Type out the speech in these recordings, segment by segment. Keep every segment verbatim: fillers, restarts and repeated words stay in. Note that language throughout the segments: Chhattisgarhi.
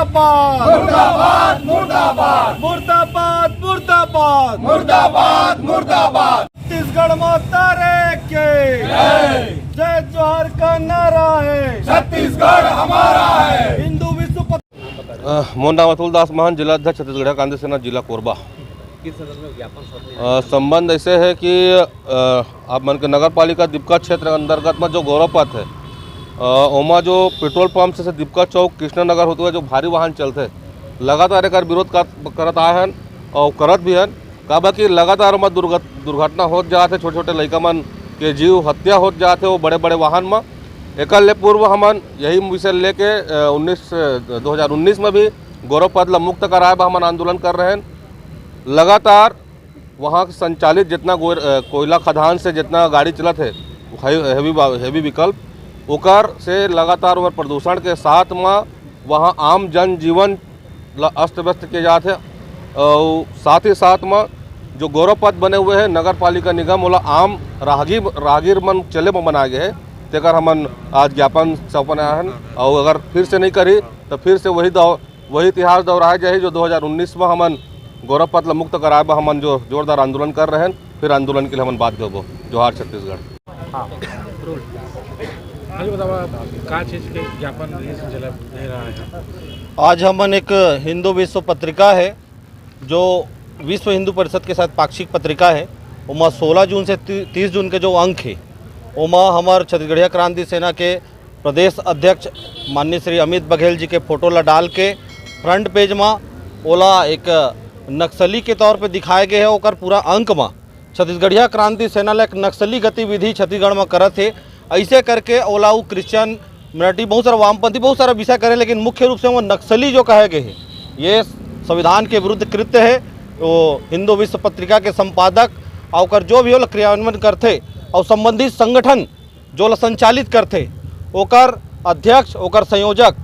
मुर्दाबाद, मुर्दाबाद, मुर्दाबाद। मुर्दाबाद, मुर्दाबाद। मुर्दाबाद, मुर्दाबाद। छत्तीसगढ़ माता रे के जय। जय जोहार का नारा है। छत्तीसगढ़ हमारा है। हिंदू विश्व पत- अ, मोर नाम अतुल दास महंत, जिला अध्यक्ष छत्तीसगढ़िया क्रांति सेना, जिला कोरबा। किस संदर्भ में ज्ञापन सौंपने आए अ, हैं? संबंध ऐसे है कि, अ, आप मन के नगर पालिका दीपका क्षेत्र अंतर्गत में जो गौरव पथ है, अ, ओमा जो पेट्रोल पंप से, से दीपका चौक कृष्णा नगर होते हुए जो भारी वाहन चलते, लगातार एकर विरोध कर, करत आए हन और करत भी हन। काबर कि लगातार ओमा दुर्घट-, दुर्घटना होत जात हे, छोटे-छोटे लइका मन के जीव हत्या होत जात हे, वो बड़े-बड़े वाहन म। एकर ले पूर्व हमन यही विषय लेके, अ, उन्नीस, अ, दो हज़ार उन्नीस में भी गौरव पथ ल मुक्त कराए बर हमन आंदोलन कर रहे हैं। लगातार वहाँ के संचालित जितना गोर-, अ, कोयला खदान से जितना गाड़ी चलत हे, हे-, heavy बा-, heavy vehicle, ओकर से लगातार ओकर प्रदूषण के साथ म वहाँ आम जनजीवन ला अस्त व्यस्त किए जात हे। और साथ ही साथ म जो गौरव पथ बने हुए हैं नगर पालिका निगम, ओला आम राहगीर, राहगीर मन चले म बनाए गए हैं, तेकर हमन आज ज्ञापन सौंपने आए हैं। और अगर फिर से नहीं करी, तो फिर से वही दौ-, वही इतिहास दोहराए जाही, जो दो हज़ार उन्नीस में हमन गौरव पथ ल मुक्त कराए बर हमन जो जोरदार आंदोलन कर रहे हैं, फिर आंदोलन के लिए हमन बाध्य होबो। जोहार छत्तीसगढ़। हाँ। हाँ जी, बताओ, आप का चीज के ज्ञापन इस जिला दे रहा है? आज हमन एक हिंदू विश्व पत्रिका है, जो विश्व हिंदू परिषद के साथ पाक्षिक पत्रिका है, ओमा सोलह जून से ती-, तीस जून के जो अंक है, ओमा हमर छत्तीसगढ़िया क्रांति सेना के प्रदेश अध्यक्ष माननीय श्री अमित बघेल जी के फोटो ला डाल के फ्रंट पेज मा ओला एक नक्सली के तौर पे दिखाए गए है। ओकर पूरा अंक मा छत्तीसगढ़िया क्रांति सेना ला एक नक्सली गतिविधि छत्तीसगढ़ मा करत हे, ऐसे करके ओला उ क्रिश्चियन, मिनॉरिटी, बहुत सारा वामपंथी, बहुत सारा विषय करे, लेकिन मुख्य रूप से वो नक्सली जो कहे गए हे, ये संविधान के विरुद्ध कृत्य है। वो हिंदू विश्व पत्रिका के संपादक और ओकर जो भी ओला क्रियान्वयन करथे और संबंधित संगठन जो ला संचालित करथे, ओकर अध्यक्ष, ओकर संयोजक,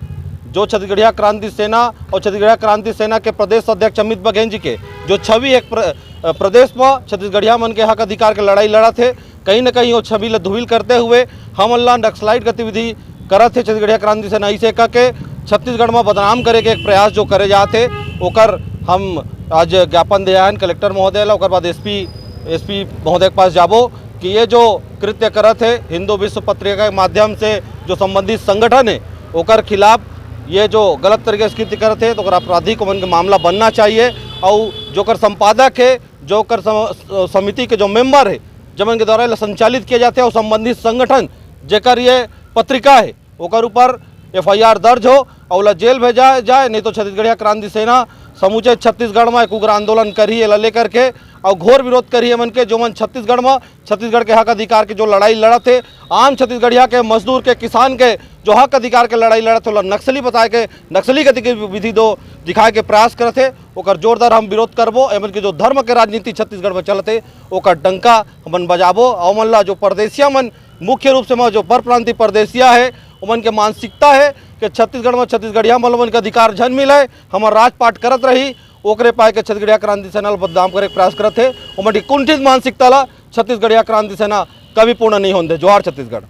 जो छत्तीसगढ़िया क्रांति सेना और छत्तीसगढ़िया क्रांति सेना के प्रदेश अध्यक्ष अमित बघेल जी के जो छवि एक प्र-, अ, प्रदेश म छत्तीसगढ़िया मन के हक अधिकार के लड़ाई लड़त हे, कहीं न कहीं वो छवि ला धूमिल करते हुए हमन ला नक्सलाइट गतिविधि करत हे छत्तीसगढ़िया क्रांति सेना, इसे कह के छत्तीसगढ़ म बदनाम करे के एक प्रयास जो करे जात हे, ओकर हम आज ज्ञापन दे आयन कलेक्टर महोदय ला, ओकर बाद एसपी, एसपी महोदय के पास जाबो। कि ये जो कृत्य करत हे, हिंदू विश्व पत्रिका के माध्यम से जो संबंधित संगठन हे, ओकर खिलाफ ये जो गलत तरीके से कृत्य करत हे, तो ओकर आपराधिक ओमन के मामला बनना चाहिए। और जो ओकर संपादक हे, जो ओकर सम-, समिति के जो मेंबर हे, जमन के द्वारा एला संचालित किया जाथे, और संबंधित संगठन जेकर ये पत्रिका हे, ओकर ऊपर एफआईआर दर्ज हो और ओला जेल भेजा जाए, नहीं तो छत्तीसगढ़िया क्रांति सेना समूचे छत्तीसगढ़ में एक उग्र आंदोलन करही एला लेकर के, और घोर विरोध करही एमन के, जो मन छत्तीसगढ़ में छत्तीसगढ़ के हक अधिकार के जो लड़ाई लड़त हे, आम छत्तीसगढ़िया के, मजदूर के, किसान के जो हक अधिकार के लड़ाई लड़त हे, ओला नक्सली बताए के, नक्सली गतिविधि दो दिखाए के प्रयास करत हे, ओकर जोरदार हम विरोध करबो। एमन के जो धर्म के राजनीति छत्तीसगढ़ में चलत हे, ओकर डंका हमन बजाबो। और ओमन ला जो परदेसिया मन, मुख्य रूप से म जो परप्रांतीय परदेसिया हे, ओमन के मानसिकता हे कि छत्तीसगढ़ में छत्तीसगढ़िया मन, ओमन के अधिकार झन मिले, हमर राजपाट करत रही, ओकरे पाए के छत्तीसगढ़िया क्रांति सेना ला बदनाम करे के प्रयास करत हे। ओमन के कुंठित मानसिकता ला छत्तीसगढ़िया क्रांति सेना कभी पूर्ण नहीं होन दे। जोहार छत्तीसगढ़।